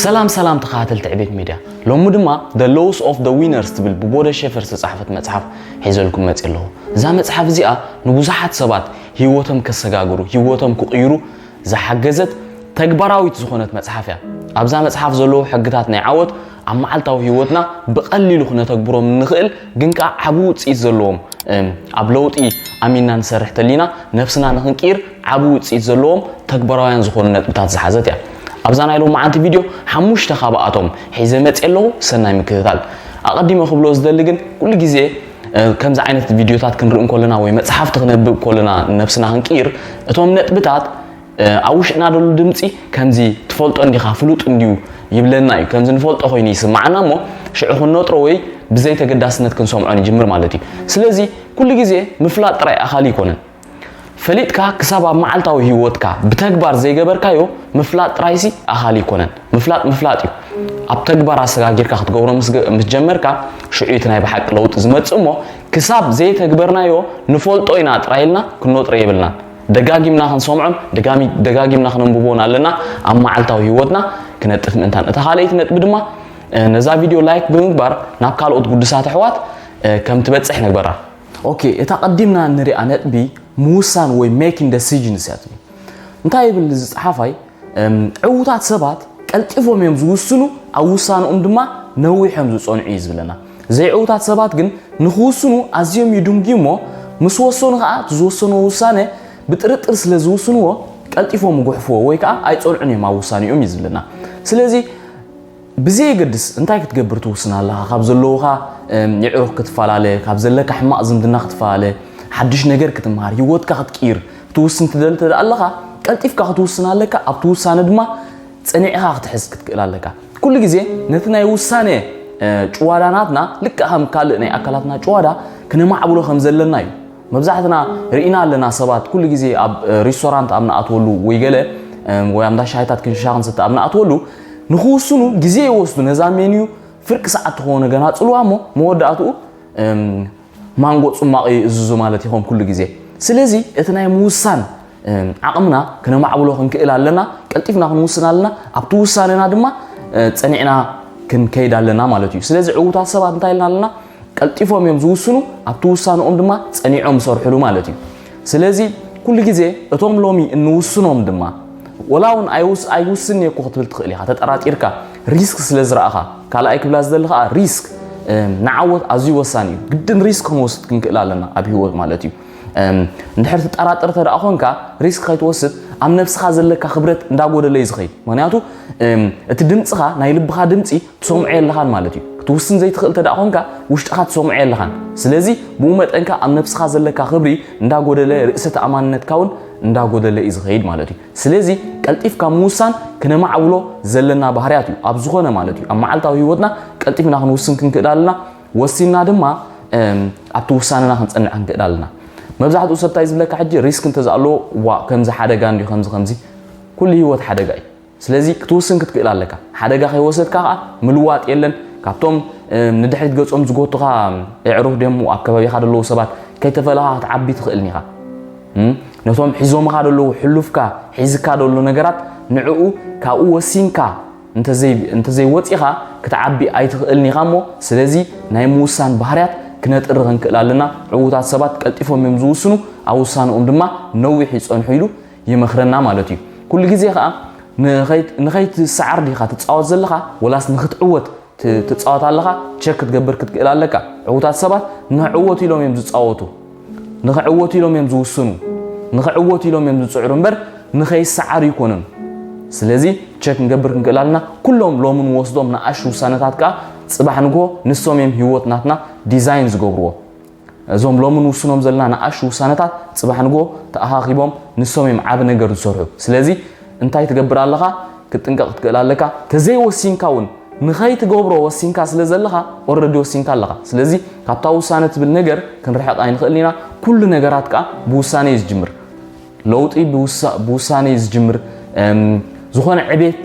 ሰላም ሰላም ተኸታተልቲ ዕቤት ሚድያ፣ ሎሚ ድማ The Laws of the Winners ትብል ብቦደ ሸፈር ዝተጻሕፈት መጽሓፍ ሒዘልኩም መጽእ ኣለኹ። እዛ መጽሓፍ እዚኣ ንብዙሓት ሰባት ህይወቶም ከሰጋግሩ፣ ህይወቶም ክቕይሩ ዝሓገዘት ተግባራዊት ዝኾነት መጽሓፍ እያ። ኣብዛ መጽሓፍ ዘለዉ ሕግታት ናይ ዓወት ኣብ መዓልታዊ ህይወትና ብቐሊሉ ክነተግብሮም እንኽእል ግን ከኣ ዓቢ ውጽኢት ዘለዎም፣ ኣብ ለውጢ ኣሚንና ንሰርሕ ተሊና ነፍስና ንኽንቅይር ዓቢ ውጽኢት ዘለዎም ተግባራውያን ዝኾኑ ነጥብታት ዝሓዘት እያ። ኣብዛ ናይ ሎማዓንቲ ቪድዮ ሓሙሽተ ካብኣቶም ሒዘ መጽእ ኣለኹ። ሰናይ ምክትታል። ኣቐዲመ ክብሎ ዝደሊ ግን ኩሉ ግዜ ከምዚ ዓይነት ቪድዮታት ክንርኢ እንከለና ወይ መጽሓፍቲ ክነብብ ከለና ነፍስና ክንቅይር እቶም ነጥብታት ኣብ ውሽጥና ደሉ ድምፂ ከምዚ ትፈልጦ እንዲኻ ፍሉጥ እንዲዩ ይብለና እዩ። ከምዚ ንፈልጦ ኮይኑ ይስማዓና እሞ ሽዑ ክንነጥሮ ወይ ብዘይ ተገዳስነት ክንሰምዖ ንጅምር ማለት እዩ። ስለዚ ኩሉ ግዜ ምፍላጥ ጥራይ ኣኻሊ ይኮነን። ፈሊጥካ ክሳብ ኣብ መዓልታዊ ህይወትካ ብተግባር ዘይገበርካዮ ምፍላጥ ጥራይሲ ኣኻሊ ይኮነን። ምፍላጥ ምፍላጥ እዩ። ኣብ ተግባር ኣሰጋጊርካ ክትገብሮ ምስ ጀመርካ ሽዑ እቲ ናይ ብሓቂ ለውጢ ዝመጽእ እሞ ክሳብ ዘይተግበርናዮ ንፈልጦ ኢና ጥራይ ኢልና ክንነጥሮ የብልናን። ደጋጊምና ክንሰምዖን ደጋጊምና ክነንብቦን ኣለና። ኣብ መዓልታዊ ህይወትና ክነጥፍ ምእንታን። እታ ካልኣይቲ ነጥቢ ድማ ነዛ ቪድዮ ላይክ ብምግባር ናብ ካልኦት ጉዱሳት ኣሕዋት ከም ትበጽሕ ንግበራ። ኦኬ፣ እታ ቀዲምና ንሪኣ ነጥቢ ምውሳን ወይ making decisions እያ ትብል። እንታይ ይብል እዚ ጸሓፋይ? ዕዉታት ሰባት ቀልጢፎም እዮም ዝውስኑ፣ ኣብ ውሳንኦም ድማ ነዊሖም ዝጸንዑ እዩ ዝብለና። ዘይዕዉታት ሰባት ግን ንኽውስኑ ኣዝዮም ይድንጉ እሞ ምስ ወሰኑ ኸኣ እቲ ዝወሰንዎ ውሳነ ብጥርጥር ስለ ዝውስንዎ ቀልጢፎም ይጉሕፍዎ ወይ ከኣ ኣይጸንዑን እዮም ኣብ ውሳኔኦም እዩ ዝብለና። ስለዚ ብዘየገድስ እንታይ ክትገብር ትውስን ኣለኻ? ካብ ዘለዉኻ የዕሩኽ ክትፈላለ፣ ካብ ዘለካ ሕማቕ ዝምድና ክትፈላለ፣ ሓድሽ ነገር ክትምሃር፣ ህይወትካ ክትቅይር ክትውስን ትደሊ እንተ ኣለኻ ቀልጢፍካ ክትውስን ኣለካ። ኣብቲ ውሳነ ድማ ጸኒዕኻ ክትሕዝ ክትክእል ኣለካ። ኩሉ ግዜ ነቲ ናይ ውሳነ ጭዋዳ ናትና ልክዕ ከም ካልእ ናይ ኣካላትና ጭዋዳ ክነማዕብሎ ከም ዘለና እዩ። መብዛሕትና ርኢና ኣለና ሰባት ኩሉ ግዜ ኣብ ሪስቶራንት ኣብ ንኣትወሉ ወይ ገለ ወይ ኣብ እንዳ ሻሂታት ክንሻ ክንስተ ኣብ ንኣትወሉ ንኽውስኑ ግዜ ይወስዱ። ነዛ ሜንዩ ፍርቂ ሰዓት ትኸውን ገና ጽልዋ እሞ መወዳእትኡ ማንጎ ጽማቕ ይእዝዙ ማለት ይኾን ኩሉ ግዜ። ስለዚ እቲ ናይ ምውሳን ዓቕምና ክነማዕብሎ ክንክእል ኣለና። ቀልጢፍና ክንውስን ኣለና። ኣብቲ ውሳነና ድማ ጸኒዕና ክንከይድ ኣለና ማለት እዩ። ስለዚ ዕዉታት ሰባት እንታይ ኢልና ኣለና? ቀልጢፎም እዮም ዝውስኑ፣ ኣብቲ ውሳንኦም ድማ ጸኒዖም ይሰርሕሉ ማለት እዩ። ስለዚ ኩሉ ግዜ እቶም ሎሚ እንውስኖም ድማ ወላ እውን ኣይውስ ኣይውስን እየ እኮ ክትብል ትኽእል ኢኻ። ተጠራጢርካ ሪስክ ስለ ዝረኣኻ። ካልኣይ ክብላ ዝደሊ ኸኣ ሪስክ ንዓወት ኣዝዩ ወሳኒ እዩ። ግድን ሪስክ ክንወስድ ክንክእል ኣለና ኣብ ህይወት ማለት እዩ። እንድሕር ትጠራጠር ተደኣ ኮንካ ሪስክ ከይትወስድ ኣብ ነብስኻ ዘለካ ክብረት እንዳጎደለ እዩ ዝኸይድ። ምክንያቱ እቲ ድምፅኻ ናይ ልብኻ ድምፂ ትሰምዖ የለኻን ማለት እዩ። ክትውስን ዘይትኽእል ተደኣ ኮንካ ውሽጥኻ ትሰምዖ የለኻን። ስለዚ ብኡ መጠንካ ኣብ ነብስኻ ዘለካ ክብሪ እንዳጎደለ ርእሰ ተኣማንነትካ እውን እንዳጎደለ እዩ ዝኸይድ ማለት እዩ። ስለዚ ቀልጢፍካ ምውሳን ክነማዕብሎ ዘለና ባህርያት እዩ ኣብ ዝኾነ ማለት እዩ። ኣብ መዓልታዊ ህይወትና ቀልጢፍና ክንውስን ክንክእል ኣለና። ወሲንና ድማ ኣብቲ ውሳነና ክንጸንዕ ክንክእል ኣለና። መብዛሕትኡ ሰብ እንታይ ዝብለካ ሕጂ ሪስክ እንተዝኣለዎ ዋ ከምዚ ሓደጋ እንዲ ከምዚ ከምዚ ኩሉ ህይወት ሓደጋ እዩ። ስለዚ ክትውስን ክትክእል ኣለካ። ሓደጋ ከይወሰድካ ከዓ ምልዋጥ የለን። ካብቶም ንድሕሪት ገጾም ዝጎቱኻ ኣዕሩኽ ደሞ ኣብ ከባቢኻ ዘለዉ ሰባት ከይተፈለኻ ክትዓቢ ትኽእልን ኢኻ። ነቶም ሒዞምኻ ዘለዉ ሕሉፍካ ሒዝካ ዘሎ ነገራት ንዕኡ ካብኡ ወሲንካ እንተዘይወፂኻ ክትዓቢ ኣይትኽእልን ኢኻ እሞ ስለዚ ናይ ምውሳን ባህርያት ክነጥሪ ክንክእል ኣለና። ዕዉታት ሰባት ቀልጢፎም እዮም ዝውስኑ፣ ኣብ ውሳንኦም ድማ ነዊሕ ይፀንሑ ኢሉ ይመኽረና ማለት እዩ። ኩሉ ግዜ ከዓ ንኸይትሰዓር ዲኻ ትፃወት ዘለኻ ወላስ ንክትዕወት ትፃወት ኣለኻ ቸክ ክትገብር ክትክእል ኣለካ። ዕዉታት ሰባት ንክዕወቱ ኢሎም እዮም ዝፃወቱ፣ ንክዕወቱ ኢሎም እዮም ዝውስኑ፣ ንክዕወቱ ኢሎም እዮም ዝፅዕሩ እምበር ንኸይሰዓር ይኮኑን። ስለዚ ቸክ ክንገብር ክንክእል ኣለና። ኩሎም ሎም ንወስዶም ንኣሽ ውሳነታት ከዓ ፅባሕ ንግሆ ንሶም እዮም ህይወት ናትና ዲዛይን ዝገብርዎ። እዞም ሎም ንውስኖም ዘለና ንኣሽ ውሳነታት ፅባሕ ንግሆ ተኣኻኺቦም ንሶም እዮም ዓብ ነገር ዝሰርሑ። ስለዚ እንታይ ትገብር ኣለኻ? ክትጥንቀቕ ክትክእል ኣለካ። ተዘይወሲንካ እውን ንኸይትገብሮ ወሲንካ ስለ ዘለኻ ኦረዲ ወሲንካ ኣለኻ። ስለዚ ካብታ ውሳነ ትብል ነገር ክንርሕቕ ኣይንኽእል ኢና። ኩሉ ነገራት ከዓ ብውሳነ እዩ ዝጅምር። ለውጢ ብውሳነ እዩ ዝጅምር። ዝኾነ ዕቤት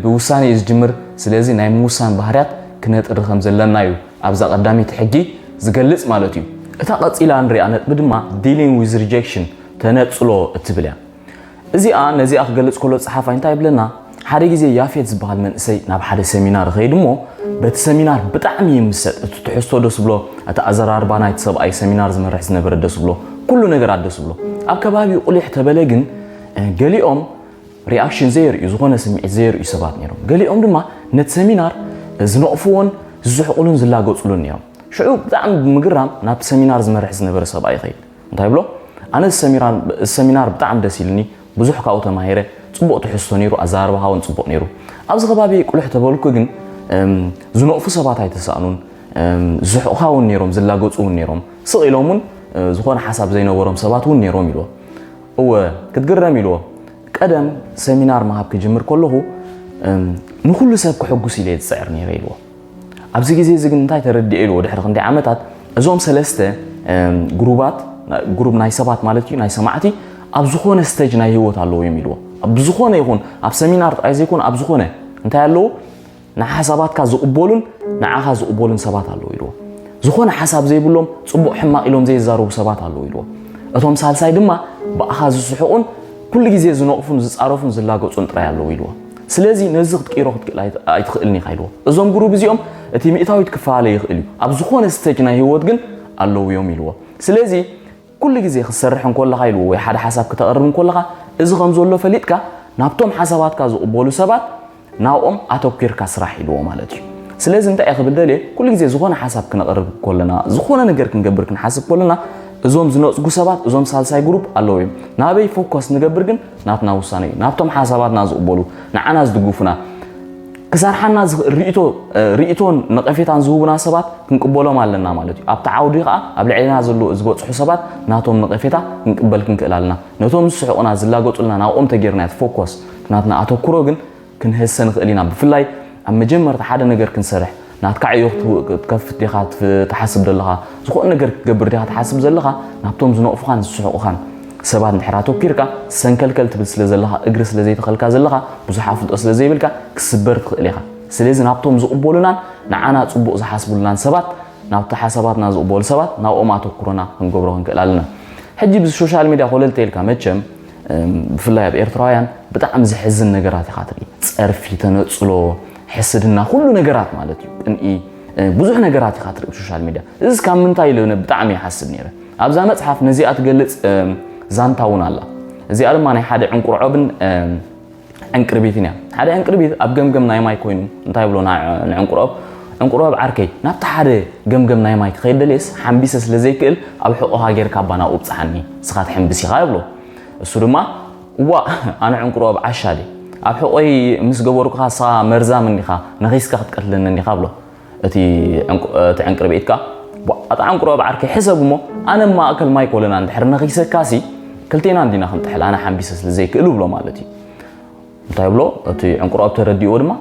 ብውሳነ እዩ ዝጅምር። ስለዚ ናይ ምውሳን ባህርያት ክነጥሪ ከም ዘለና እዩ ኣብዛ ቀዳመይቲ ሕጊ ዝገልጽ ማለት እዩ። እታ ቀጺላ ንሪኣ ነጥቢ ድማ dealing with rejection ተነጽሎ እትብል እያ። እዚኣ ነዚኣ ክገልጽ ከሎ ጸሓፋይ እንታይ ይብለና? ሓደ ግዜ ያፌት ዝበሃል መንእሰይ ናብ ሓደ ሰሚናር ኸይድ እሞ በቲ ሰሚናር ብጣዕሚ ይምሰጥ። እቲ ትሕዝቶ ደስ ብሎ፣ እቲ ኣዘራርባ ናይቲ ሰብኣይ ሰሚናር ዝመርሕ ዝነበረ ደስ ብሎ፣ ኩሉ ነገራት ደስ ብሎ። ኣብ ከባቢኡ ቁሊሕ ተበለ ግን ገሊኦም ሪኣክሽን ዘየርእዩ፣ ዝኾነ ስምዒት ዘየርእዩ ሰባት ነይሮም። ገሊኦም ድማ ነቲ ሰሚናር ዝነቕፍዎን ዝስሕቑሉን ዝላገጹሉን ነይሮም። ሽዑ ብጣዕሚ ብምግራም ናብቲ ሰሚናር ዝመርሕ ዝነበረ ሰብኣይ ይኸይድ። እንታይ ብሎ? ኣነ እዚ ሰሚናር ብጣዕሚ ደስ ኢልኒ፣ ብዙሕ ካብኡ ተማሂረ፣ ጽቡቕ ትሕዝቶ ነይሩ፣ ኣዘራርባኻ እውን ጽቡቕ ነይሩ። ኣብዚ ከባቢ ቁልሕ ተበልኩ ግን ዝነቕፉ ሰባት ኣይተሳእኑን። ዝስሕቑኻ እውን ነይሮም፣ ዝላገጹ እውን ነይሮም። ስቕ ኢሎም እውን ዝኾነ ሓሳብ ዘይነበሮም ሰባት እውን ነይሮም ኢልዎ። እወ፣ ክትግረም ኢልዎ። ቀደም ሰሚናር ምሃብ ክጅምር ከለኹ ንኹሉ ሰብ ክሕጉስ ኢለ እየ ዝጽዕር ነይረ ኢልዎ። ኣብዚ ግዜ እዚ ግን እንታይ ተረዲኤ ኢልዎ፣ ድሕሪ ክንደይ ዓመታት እዞም ሰለስተ ግሩባት፣ ግሩብ ናይ ሰባት ማለት እዩ፣ ናይ ሰማዕቲ ኣብ ዝኾነ ስተጅ ናይ ህይወት ኣለዉ እዮም ኢልዎ። ኣብ ዝኾነ ይኹን ኣብ ሰሚናር ጥራይ ዘይኮነ ኣብ ዝኾነ እንታይ ኣለዉ ንሓሳባትካ ዝቕበሉን ንዓኻ ዝቕበሉን ሰባት ኣለዉ ኢልዎ። ዝኾነ ሓሳብ ዘይብሎም ጽቡቕ ሕማቕ ኢሎም ዘይዛረቡ ሰባት ኣለዉ ኢልዎ። እቶም ሳልሳይ ድማ ብኣኻ ዝስሕቑን ኩሉ ግዜ ዝነቕፉን ዝጻረፉን ዝላገጹን ጥራይ ኣለዉ ኢልዎ። ስለዚ ነዚ ክትቅይሮ ክትክእል ኣይትኽእልን ኢኻ ኢልዎ። እዞም ግሩብ እዚኦም እቲ ሚእታዊት ክፈላለ ይኽእል እዩ፣ ኣብ ዝኾነ ስተጅ ናይ ህይወት ግን ኣለዉ እዮም ኢልዎ። ስለዚ ኩሉ ግዜ ክትሰርሕ እንኮለኻ ኢልዎ ወይ ሓደ ሓሳብ ክተቕርብ እንኮለኻ እዚ ከም ዘሎ ፈሊጥካ ናብቶም ሓሳባትካ ዝቕበሉ ሰባት ናብኦም ኣተኲርካ ስራሕ ኢልዎ ማለት እዩ። ስለዚ እንታይ እየ ክብል ደልየ፣ ኩሉ ግዜ ዝኾነ ሓሳብ ክነቕርብ ከለና፣ ዝኾነ ነገር ክንገብር ክንሓስብ ከለና እዞም ዝነጽጉ ሰባት፣ እዞም ሳልሳይ ግሩፕ ኣለዉ እዮም። ናበይ ፎከስ ንገብር ግን ናትና ውሳነ እዩ። ናብቶም ሓሳባትና ዝቕበሉ፣ ንዓና ዝድግፉና፣ ክሰርሓና ዝኽእል ርእይቶ ርእይቶን ነቐፌታን ዝህቡና ሰባት ክንቅበሎም ኣለና ማለት እዩ። ኣብቲ ዓውዲ ኸኣ ኣብ ልዕሌና ዘለዉ ዝበጽሑ ሰባት ናቶም ነቐፌታ ክንቅበል ክንክእል ኣለና። ነቶም ዝስሕቑና ዝላገጹልና ናብኦም ተጌርና እቲ ፎኮስ ናትና ኣተኩሮ ግን ክንህሰ ንኽእል ኢና። ብፍላይ ኣብ መጀመርታ ሓደ ነገር ክንሰርሕ ናትካ ዕዮ ክትከፍት ዲኻ ትሓስብ ዘለኻ፣ ዝኾነ ነገር ክትገብር ዲኻ ትሓስብ ዘለኻ፣ ናብቶም ዝነቕፉኻን ዝስሕቑኻን ሰባት እንድሕር ኣተኪርካ ሰንከልከል ትብል ስለ ዘለኻ፣ እግሪ ስለ ዘይተኸልካ ዘለኻ፣ ብዙሕ ኣፍልጦ ስለ ዘይብልካ ክስበር ትኽእል ኢኻ። ስለዚ ናብቶም ዝቕበሉናን ንዓና ጽቡቕ ዝሓስቡልናን ሰባት፣ ናብቲ ሓሳባትና ዝቕበሉ ሰባት ናብኦም ኣተኩሮና ክንገብሮ ክንክእል ኣለና። ሕጂ ብዚ ሶሻል ሚድያ ኮለል ተይልካ መቸም ብፍላይ ኣብ ኤርትራውያን ብጣዕሚ ዘሕዝን ነገራት ኢኻ ትርኢ። ጸርፊ፣ ተነጽሎ፣ ሕስድና፣ ኩሉ ነገራት ማለት እዩ። ቅንኢ፣ ብዙሕ ነገራት ኢኻ ትርኢ ብሶሻል ሚድያ። እዚ ካብ ምንታይ ኢለ ብጣዕሚ ይሓስብ ነይረ። ኣብዛ መጽሓፍ ነዚኣ ትገልጽ ዛንታ እውን ኣላ። እዚኣ ድማ ናይ ሓደ ዕንቁርዖብን ዕንቅርቢትን እያ። ሓደ ዕንቅርቢት ኣብ ገምገም ናይ ማይ ኮይኑ እንታይ ብሎ ንዕንቁርዖብ፣ ዕንቁርዖብ ዓርከይ፣ ናብቲ ሓደ ገምገም ናይ ማይ ክኸይድ ደልየስ ሓምቢሰ ስለ ዘይክእል ኣብ ሕቖኻ ጌርካ እባ ናብኡ ብጽሓኒ፣ ንስኻ ትሕምብስ ኢኻ ይብሎ። እሱ ድማ እዋእ፣ ኣነ ዕንቁርዖብ ዓሻ ድየ፣ ኣብ ሕቖይ ምስ ገበርኩኻ ንስኻ መርዛም እንዲኻ፣ ነኺስካ ክትቀትለኒ እንዲኻ ብሎ። እቲ ዕንቁ- እቲ ዕንቅርቢት ከኣ ኣታ ዕንቁርዖብ ዓርከይ ሕሰብ እሞ፣ ኣነ ማእከል ማይ ኮለና እንድሕር ነኺሰካሲ ክልቴና እንዲና ክንጥሕል፣ ኣነ ሓምቢሰ ስለ ዘይክእል ብሎ ማለት እዩ። እንታይ ብሎ እቲ ዕንቁርዖብ ተረዲእዎ ድማ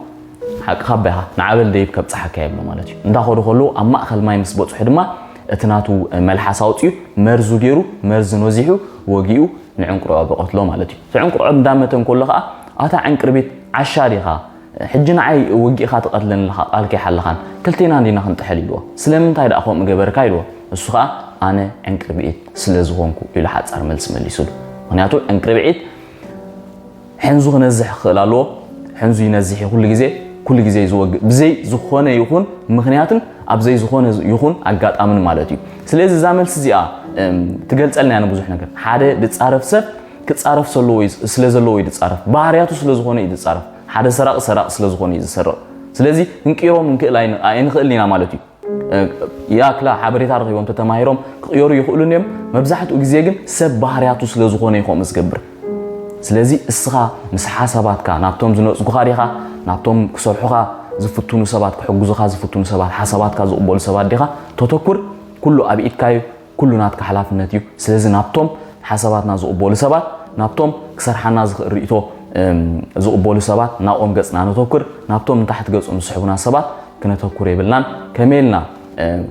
ሓቅኻ ኣባይኻ ንዓበል ደይብ ከብጽሓካ እየ ብሎ ማለት እዩ። እንዳኸዱ ከለዉ ኣብ ማእከል ማይ ምስ በጽሑ ድማ እቲ ናቱ መልሓስ ኣውጺኡ መርዙ ገይሩ መርዚ ነዚሑ ወጊኡ ንዕንቁርዖብ ይቐትሎ ማለት እዩ። እቲ ዕንቁርዖብ እንዳመተ እንከሎ ከኣ ኣታ ዕንቅርቢት ዓሻ ዲኻ ሕጂ ንዓይ ወጊእኻ ትቐትለኒ ኣለኻ፣ ቃልካ ኣይሓለኻን፣ ክልቴና እንዲና ክንጥሕል ኢልዎ። ስለምንታይ ደኣ ከምኡ ገበርካ ኢልዎ። እሱ ኸኣ ኣነ ዕንቅርቢት ስለ ዝኾንኩ ኢሉ ሓጻር መልሲ መሊሱሉ። ምኽንያቱ ዕንቅርቢት ሕንዙ ክነዝሕ ክኽእል ኣለዎ። ሕንዙ ይነዝሕ እዩ ኩሉ ግዜ፣ ኩሉ ግዜ እዩ ዝወግእ። ብዘይ ዝኾነ ይኹን ምኽንያትን ኣብ ዘይዝኾነ ይኹን ኣጋጣምን ማለት እዩ። ስለዚ እዛ መልሲ እዚኣ እም፣ ትገልጸልና እያ ንብዙሕ ነገር። ሓደ ዝጻረፍ ሰብ ክጻረፍ ዘለዎ እዩ፣ ስለ ዘለዎ እዩ ዝጻረፍ። ባህርያቱ ስለ ዝኾነ እዩ ዝጻረፍ። ሓደ ሰራቒ ሰራቒ ስለ ዝኾነ እዩ ዝሰርቕ። ስለዚ ክንቅይሮም እንክእል ኣይን- ኣይንኽእልን ኢና ማለት እዩ። እ፣ ያክላ ሓበሬታ ረኺቦም ተተማሂሮም ክቕየሩ ይኽእሉን እዮም። መብዛሕትኡ ግዜ ግን ሰብ ባህርያቱ ስለ ዝኾነ እዩ ከምኡ ዝገብር። ስለዚ እስኻ ምስ ሓሳባትካ ናብቶም ዝነጽጉኻ ዲኻ፣ ናብቶም ክሰርሑኻ ዝፍትኑ ሰባት፣ ክሕግዙኻ ዝፍትኑ ሰባት፣ ሓሳባትካ ዝቕበሉ ሰባት ዲኻ ተተኩር። ኩሉ ኣብ ኢድካ እዩ። ኩሉ ናትካ ሓላፍነት እዩ። ስለዚ ናብቶም ሓሳባትና ዝቕበሉ ሰባት፣ ናብቶም ክሰርሓና ዝኽእል ርእይቶ እም፣ ዝቕበሉ ሰባት ናብኦም ገጽና ነተኩር። ናብቶም ንታሕቲ ገጾም ዝስሕቡና ሰባት ክነተኩር የብልናን። ከመይ ኢልና እም፣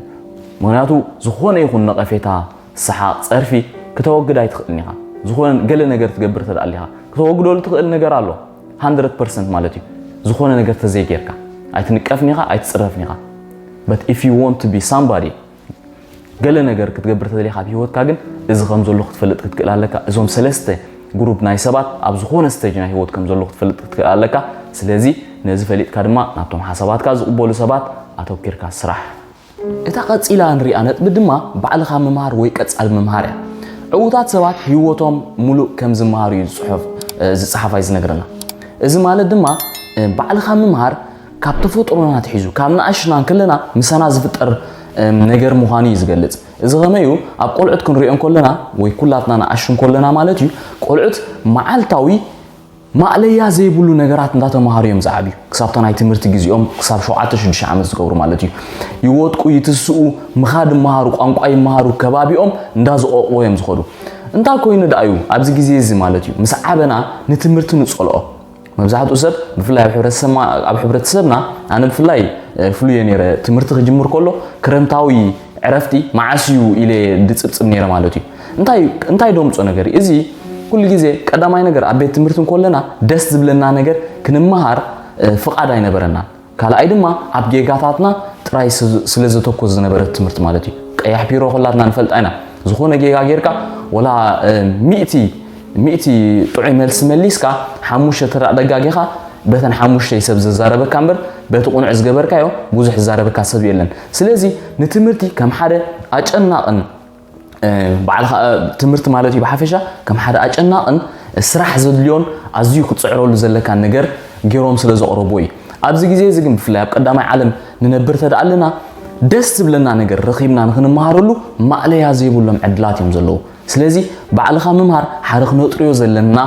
ምኽንያቱ ዝኾነ ይኹን ነቐፌታ፣ ሰሓቕ፣ ጸርፊ ክተወግድ ኣይትኽእልን ኢኻ። ዝኾነ ገለ ነገር ትገብር ተደኣ ኣሊኻ ክተወግደሉ ትኽእል ነገር ኣሎ። ሃንድረድ ፐርሰንት ማለት እዩ። ዝኾነ ነገር ተዘይጌርካ ኣይትንቀፍን ኢኻ፣ ኣይትጽረፍን ኢኻ። But if you want to be somebody ገለ ነገር ክትገብር ተደሊኻ ኣብ ህይወትካ ግን እዚ ከም ዘሎ ክትፈልጥ ክትክእል ኣለካ። እዞም ሰለስተ ግሩፕ ናይ ሰባት ኣብ ዝኾነ ስተጅ ናይ ህይወት ከም ዘሎ ክትፈልጥ ክትክእል ኣለካ። ስለዚ ነዚ ፈሊጥካ ድማ ናብቶም ሓሳባትካ ዝቕበሉ ሰባት ኣተኪርካ ስራሕ። እታ ቀጺላ ንሪኣ ነጥቢ ድማ ባዕልኻ ምምሃር ወይ ቀጻሊ ምምሃር እያ። ዕዉታት ሰባት ህይወቶም ሙሉእ ከም ዝመሃሩ እዩ ዝጽሑፍ ዝጸሓፋይ ዝነግረና። እዚ ማለት ድማ ባዕልኻ ምምሃር ካብ ተፈጥሮና ኣትሒዙ ካብ ንኣሽና እንከለና ምሳና ዝፍጠር ነገር ምዃኑ እዩ ዝገልጽ። እዚ ከመይ እዩ? ኣብ ቆልዑት ክንሪኦ እንከለና ወይ ኩላትና ንኣሽቱ እንከለና ማለት እዩ፣ ቆልዑት መዓልታዊ ማእለያ ዘይብሉ ነገራት እንዳተምሃሩ እዮም ዝዓብዩ። ክሳብታ ናይ ትምህርቲ ግዜኦም ክሳብ ሸውዓተ ሽዱሽተ ዓመት ዝገብሩ ማለት እዩ። ይወድቁ፣ ይትስኡ፣ ምኻድ ይመሃሩ፣ ቋንቋ ይመሃሩ፣ ከባቢኦም እንዳዘቆቕዎ እዮም ዝኸዱ። እንታይ ኮይኑ ደኣ እዩ ኣብዚ ግዜ እዚ ማለት እዩ ምስ ዓበና ንትምህርቲ ንጸልኦ? መብዛሕትኡ ሰብ ብፍላይ ኣብ ሕብረተሰብና ኣብ ሕብረተሰብና ኣነ ብፍላይ ፍሉየ ነይረ። ትምህርቲ ክጅምር ከሎ ክረምታዊ ዕረፍቲ መዓስ እዩ ኢለ ድጽብጽብ ነይረ ማለት እዩ። እንታይ እንታይ ደምጾ ነገር እዩ? እዚ ኩሉ ግዜ ቀዳማይ ነገር ኣብ ቤት ትምህርቲ እንከለና ደስ ዝብለና ነገር ክንመሃር ፍቓድ ኣይነበረናን። ካልኣይ ድማ ኣብ ጌጋታትና ጥራይ ስለ ዘተኮር ዝነበረ ትምህርቲ ማለት እዩ። ቀያሕ ፒሮ ኩላትና ንፈልጣ ኢና። ዝኾነ ጌጋ ጌርካ ወላ ሚእቲ ሚእቲ ጥዑይ መልሲ መሊስካ ሓሙሽተ ተራ ደጋጊኻ በተን ሓሙሽተ ሰብ ዘዛረበካ እምበር በቲ ቁኑዕ ዝገበርካዮ ብዙሕ ዝዛረበካ ሰብ የለን። ስለዚ ንትምህርቲ ከም ሓደ ኣጨናቕን ባዕልኻ ትምህርቲ ማለት እዩ ብሓፈሻ ከም ሓደ ኣጨናቕን ስራሕ ዘድልዮን ኣዝዩ ክትጽዕረሉ ዘለካ ነገር ገይሮም ስለ ዘቕረብዎ እዩ። ኣብዚ ግዜ እዚ ግን ብፍላይ ኣብ ቀዳማይ ዓለም ንነብር ተደኣ ኣለና ደስ ዝብለና ነገር ረኺብና ንክንመሃረሉ ማእለያ ዘይብሎም ዕድላት እዮም ዘለዉ። ስለዚ ባዕልኻ ምምሃር ሓደ ክነጥርዮ ዘለና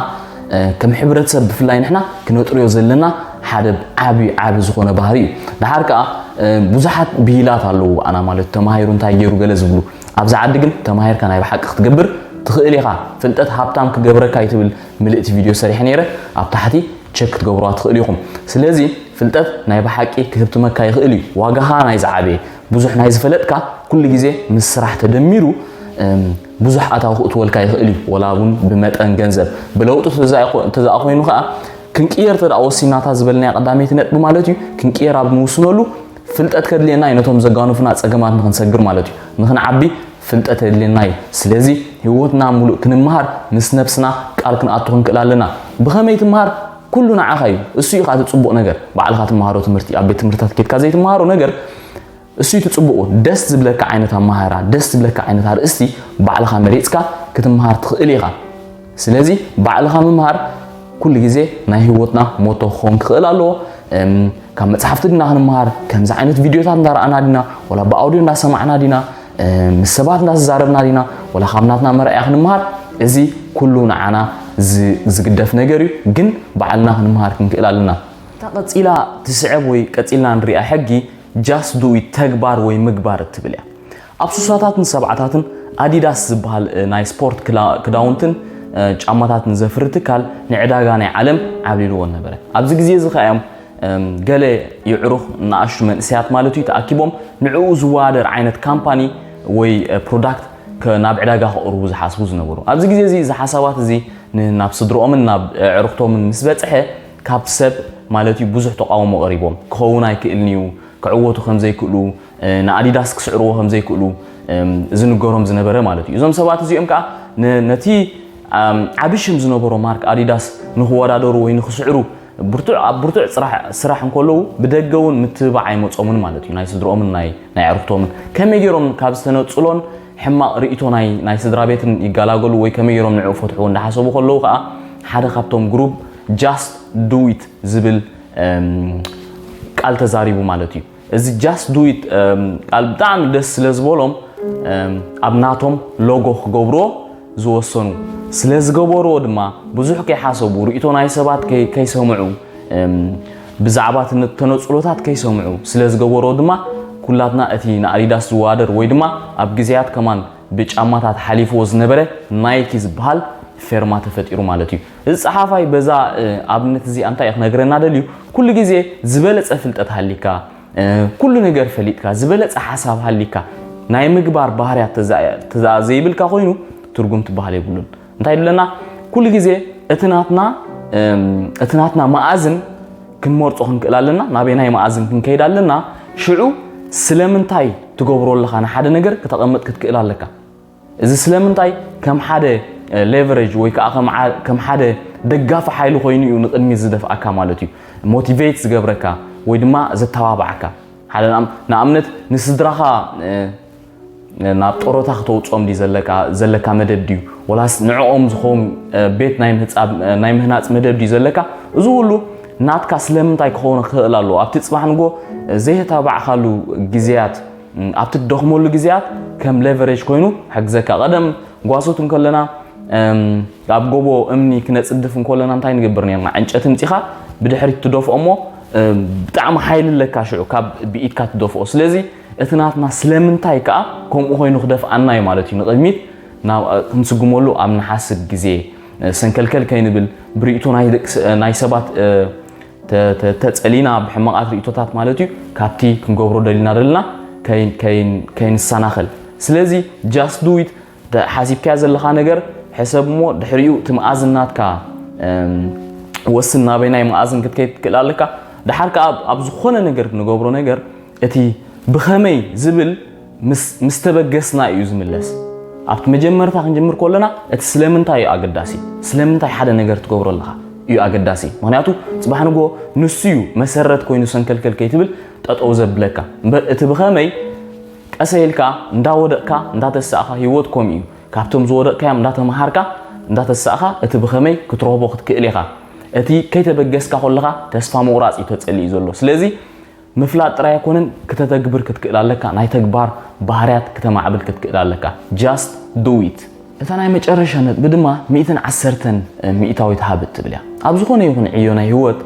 ከም ሕብረተሰብ ብፍላይ ንሕና ክነጥርዮ ዘለና ሓደ ዓቢ ዓቢ ዝኾነ ባህሪ እዩ። ድሓር ከኣ ብዙሓት ብሂላት ኣለዉ ኣና ማለት ተማሂሩ እንታይ ገይሩ ገለ ዝብሉ። ኣብዚ ዓዲ ግን ተማሂርካ ናይ ብሓቂ ክትገብር ትኽእል ኢኻ። ፍልጠት ሃብታም ክገብረካ እዩ ትብል ምልእቲ ቪድዮ ሰሪሐ ነይረ። ኣብ ታሕቲ ቸክ ክትገብሩዋ ትኽእሉ ኢኹም። ስለዚ ፍልጠት ናይ ብሓቂ ክህብትመካ ይኽእል እዩ። ዋጋኻ ናይ ዝዓበየ ብዙሕ ናይ ዝፈለጥካ ኩሉ ግዜ ምስ ስራሕ ተደሚሩ ብዙሕ ኣታዊ ክእትወልካ ይኽእል እዩ። ወላ እውን ብመጠን ገንዘብ ብለውጢ ተዘኣ ኮይኑ ከዓ ክንቅየር ተደኣ ወሲናታ ዝበልናያ ቀዳመይቲ ነጥቢ ማለት እዩ። ክንቅየር ኣብ ንውስነሉ ፍልጠት ከድልየና እዩ ነቶም ዘጋኑፍና ጸገማት ንክንሰግር ማለት እዩ። ንክንዓቢ ፍልጠት የድልየና እዩ። ስለዚ ህይወትና ሙሉእ ክንመሃር ምስ ነብስና ቃል ክንኣቱ ክንክእል ኣለና። ብኸመይ ትመሃር? ኩሉ ንዓኻ እዩ። እሱ እዩ እቲ ጽቡቕ ነገር። ባዕልኻ ትመሃሮ ትምህርቲ ኣብ ቤት ትምህርትታት ኬድካ ዘይትመሃሮ ነገር እሱ እዩ እቲ ጽቡቑ። ደስ ዝብለካ ዓይነት ኣመሃራ፣ ደስ ዝብለካ ዓይነት ኣርእስቲ ባዕልኻ መሪጽካ ክትመሃር ትኽእል ኢኻ። ስለዚ ባዕልኻ ምምሃር ኩሉ ግዜ ናይ ህይወትና ሞቶ ክኸውን ክኽእል ኣለዎ። ካብ መጽሓፍቲ ድና ክንመሃር፣ ከምዚ ዓይነት ቪድዮታት እንዳረኣና ድና፣ ወላ ብኣውድዮ እንዳሰማዕና ዲና፣ ምስ ሰባት እንዳተዛረብና ዲና፣ ወላ ካብ ናትና መርኣያ ክንመሃር፣ እዚ ኩሉ ንዓና ዝግደፍ ነገር እዩ። ግን ባዕልና ክንመሃር ክንክእል ኣለና። እታ ቀጺላ ትስዕብ ወይ ቀጺልና ንሪኣ ሕጊ just do it፣ ተግባር ወይ ምግባር እትብል እያ። ኣብ ሱሳታትን ሰብዓታትን ኣዲዳስ ዝበሃል ናይ ስፖርት ክዳውንትን ጫማታትን ዘፍሪ ትካል ንዕዳጋ ናይ ዓለም ዓብሊልዎ ነበረ። ኣብዚ ግዜ እዚ ከኣ እዮም ገለ የዕሩኽ ንኣሽቱ መንእሰያት ማለት እዩ ተኣኪቦም ንዕኡ ዝወዳደር ዓይነት ካምፓኒ ወይ ፕሮዳክት ናብ ዕዳጋ ከቕርቡ ዝሓስቡ ዝነበሩ። ኣብዚ ግዜ እዚ እዚ ሓሳባት እዚ ናብ ስድርኦምን ናብ ኣዕሩኽቶምን ምስ በጽሐ ካብ ሰብ ማለት እዩ ብዙሕ ተቃውሞ ቀሪቦም ክኸውን ኣይክእልን እዩ፣ ክዕወቱ ከም ዘይክእሉ፣ ንኣዲዳስ ክስዕርዎ ከም ዘይክእሉ ዝንገሮም ዝነበረ ማለት እዩ። እዞም ሰባት እዚኦም ከዓ ነቲ ዓቢ ሽም ዝነበሮ ማርክ ኣዲዳስ ንክወዳደሩ ወይ ንክስዕሩ ብርቱዕ ኣብ ብርቱዕ ስራሕ እንከለዉ ብደገ እውን ምትብባዕ ኣይመጾምን ማለት እዩ። ናይ ስድርኦምን ናይ ናይ ኣዕሩኽቶምን ከመይ ገይሮም ካብ ዝተነጽሎን ሕማቕ ርእይቶ ናይ ናይ ስድራ ቤትን ይገላገሉ ወይ ከመይ ገይሮም ንዕኡ ፈትሕዎ እንዳሓሰቡ ከለዉ ከዓ ሓደ ካብቶም ግሩፕ just do it ዝብል ቃል ተዛሪቡ ማለት እዩ። እዚ just do it ቃል ብጣዕሚ ደስ ስለ ዝበሎም ኣብ ናቶም ሎጎ ክገብርዎ ዝወሰኑ። ስለ ዝገበርዎ ድማ ብዙሕ ከይሓሰቡ ርእይቶ ናይ ሰባት ከይሰምዑ ብዛዕባ ተነጽሎታት ከይሰምዑ ስለ ዝገበርዎ ድማ ኩላትና እቲ ንኣዲዳስ ዝወዳደር ወይ ድማ ኣብ ግዜያት ከማን ብጫማታት ሓሊፍዎ ዝነበረ ናይኪ ዝበሃል ፌርማ ተፈጢሩ ማለት እዩ። እዚ ጸሓፋይ በዛ ኣብነት እዚኣ እንታይ እዩ ክነግረና ደልዩ? ኩሉ ግዜ ዝበለጸ ፍልጠት ሃሊካ ኩሉ ነገር ፈሊጥካ ዝበለጸ ሓሳብ ሃሊካ ናይ ምግባር ባህርያት ተዛ ዘይብልካ ኮይኑ ትርጉም ትበሃል የብሉን። እንታይ ይብለና? ኩሉ ግዜ እቲ ናትና እቲ ናትና መኣዝን ክንመርጾ ክንክእል ኣለና። ናበይ ናይ መኣዝን ክንከይድ ኣለና? ሽዑ ስለምንታይ ትገብሮ ኣለኻ ንሓደ ነገር ክተቐምጥ ክትክእል ኣለካ። እዚ ስለምንታይ ከም ሓደ ሌቨሬጅ ወይ ከዓ ከም ሓደ ደጋፊ ሓይሊ ኮይኑ እዩ ንቕድሚት ዝደፍኣካ ማለት እዩ። ሞቲቬት ዝገብረካ ወይ ድማ ዘተባብዓካ። ሓደ ንኣም- ንኣብነት ንስድራኻ ናብ ጦሮታ ክተውፅኦም ድዩ ዘለካ ዘለካ መደብ ድዩ፣ ወላስ ንዕኦም ዝኸውን ቤት ናይ ምህፃብ ናይ ምህናፅ መደብ ድዩ ዘለካ? እዚ ሁሉ ናትካ ስለምንታይ ክኸውን ክኽእል ኣለዎ? ኣብቲ ፅባሕ ንጎ ዘይተባዕካሉ ግዜያት፣ ኣብቲ ትደኽመሉ ግዜያት ከም ሌቨሬጅ ኮይኑ ሕግዘካ። ቀደም ጓሶት እንከለና ኣብ ጎቦ እምኒ ክነፅድፍ እንከለና እንታይ ንገብር ነርና? ዕንጨቲ ምፂኻ ብድሕሪት ትደፍኦ እሞ ብጣዕሚ ሓይሊ ኣለካ ሽዑ ካብ ብኢድካ ትደፍኦ። ስለዚ እቲ ናትና ስለምንታይ ከኣ ከምኡ ኮይኑ ክደፍኣና እዩ ማለት እዩ። ንቕድሚት ናብ ክንስጉመሉ ኣብ ንሓስብ ግዜ ሰንከልከል ከይንብል ብርእይቶ ናይ ደቂ ስ- ናይ ሰባት ተጸሊና ብሕማቓት ርእይቶታት ማለት እዩ ካብቲ ክንገብሮ ደሊና ደለና ከይንሰናኸል። ስለዚ just do it። ሓሲብካያ ዘለኻ ነገር ሕሰብ እሞ ድሕሪኡ እቲ መኣዝን ናትካ ወስን ናበይ ናይ መኣዝን ክትከይድ ትክእል ኣለካ። ድሓር ከኣ ኣብ ዝኾነ ነገር ንገብሮ ነገር እቲ ብኸመይ ዝብል ምስ ተበገስና እዩ ዝምለስ። ኣብቲ መጀመርታ ክንጅምር ከለና እቲ ስለምንታይ እዩ ኣገዳሲ፣ ስለምንታይ ሓደ ነገር ትገብሮ ኣለኻ እዩ ኣገዳሲ። ምክንያቱ ፅባሕ ንጎ ንሱ እዩ መሰረት ኮይኑ ሰንከልከል ከይትብል ጠጠው ዘብለካ እምበር እቲ ብኸመይ ቀሰ ኢልካ እንዳወደቕካ እንዳተሳእኻ ህይወት ከምኡ እዩ። ካብቶም ዝወደቕካዮም እንዳተምሃርካ እንዳተሳእኻ እቲ ብኸመይ ክትረኽቦ ክትክእል ኢኻ። እቲ ከይተበገስካ ከለኻ ተስፋ ምቑራፅ እዩ ተፀሊኡ ዘሎ። ስለዚ ምፍላጥ ጥራይ ኣይኮነን፣ ክተተግብር ክትክእል ኣለካ። ናይ ተግባር ባህርያት ክተማዕብል ክትክእል ኣለካ። Just do it። እታ ናይ መጨረሻ ነጥቢ ድማ ሚእትን ዓሰርተን ሚእታዊት ሃብ እትብል እያ። ኣብ ዝኾነ ይኹን ዕዮ ናይ ህይወት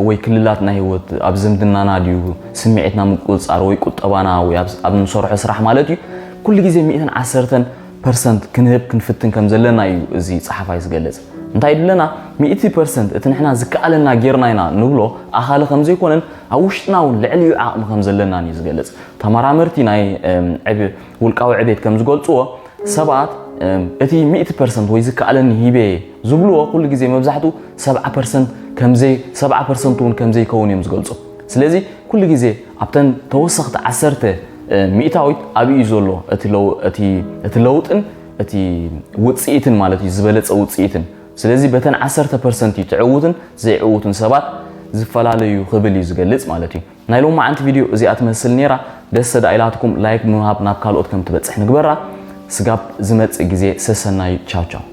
ወይ ክልላት ናይ ህይወት፣ ኣብ ዝምድናና ድዩ፣ ስምዒትና ምቁፅፃር ወይ ቁጠባና ወይ ኣብ ኣብ እንሰርሖ ስራሕ ማለት እዩ፣ ኩሉ ግዜ ሚእትን ዓሰርተን ፐርሰንት ክንህብ ክንፍትን ከም ዘለና እዩ እዚ ፀሓፋይ ዝገልፅ። እንታይ ድለና ሚእቲ ፐርሰንት እቲ ንሕና ዝከኣለና ጌርና ኢና ንብሎ ኣኻሊ ከም ዘይኮነን ኣብ ውሽጥና እውን ልዕሊኡ ዓቕሚ ከም ዘለናን እዩ ዝገልፅ። ተመራመርቲ ናይ ውልቃዊ ዕቤት ከም ዝገልፅዎ ሰባት እቲ ሚእቲ ፐርሰንት ወይ ዝከኣለኒ ሂበ ዝብልዎ ኩሉ ግዜ መብዛሕትኡ ሰብዓ ፐርሰንት ከምዘይ ሰብዓ ፐርሰንት እውን ከም ዘይከውን እዮም ዝገልፁ። ስለዚ ኩሉ ግዜ ኣብተን ተወሰኽቲ ዓሰርተ ሚእታዊት ኣብይ እዩ ዘሎ እቲ ለውጥን እቲ ውፅኢትን ማለት እዩ ዝበለፀ ውፅኢትን። ስለዚ በተን ዓሰርተ ፐርሰንት እዩ ትዕውትን ዘይዕውትን ሰባት ዝፈላለዩ ክብል እዩ ዝገልፅ ማለት እዩ። ናይ ሎማዓንቲ ቪድዮ እዚኣ ትመስል ነይራ። ደስ ዳ ኢላትኩም ላይክ ብምሃብ ናብ ካልኦት ከም ትበፅሕ ንግበራ። ስጋብ ዝመፅእ ግዜ ሰሰናዩ። ቻው ቻው።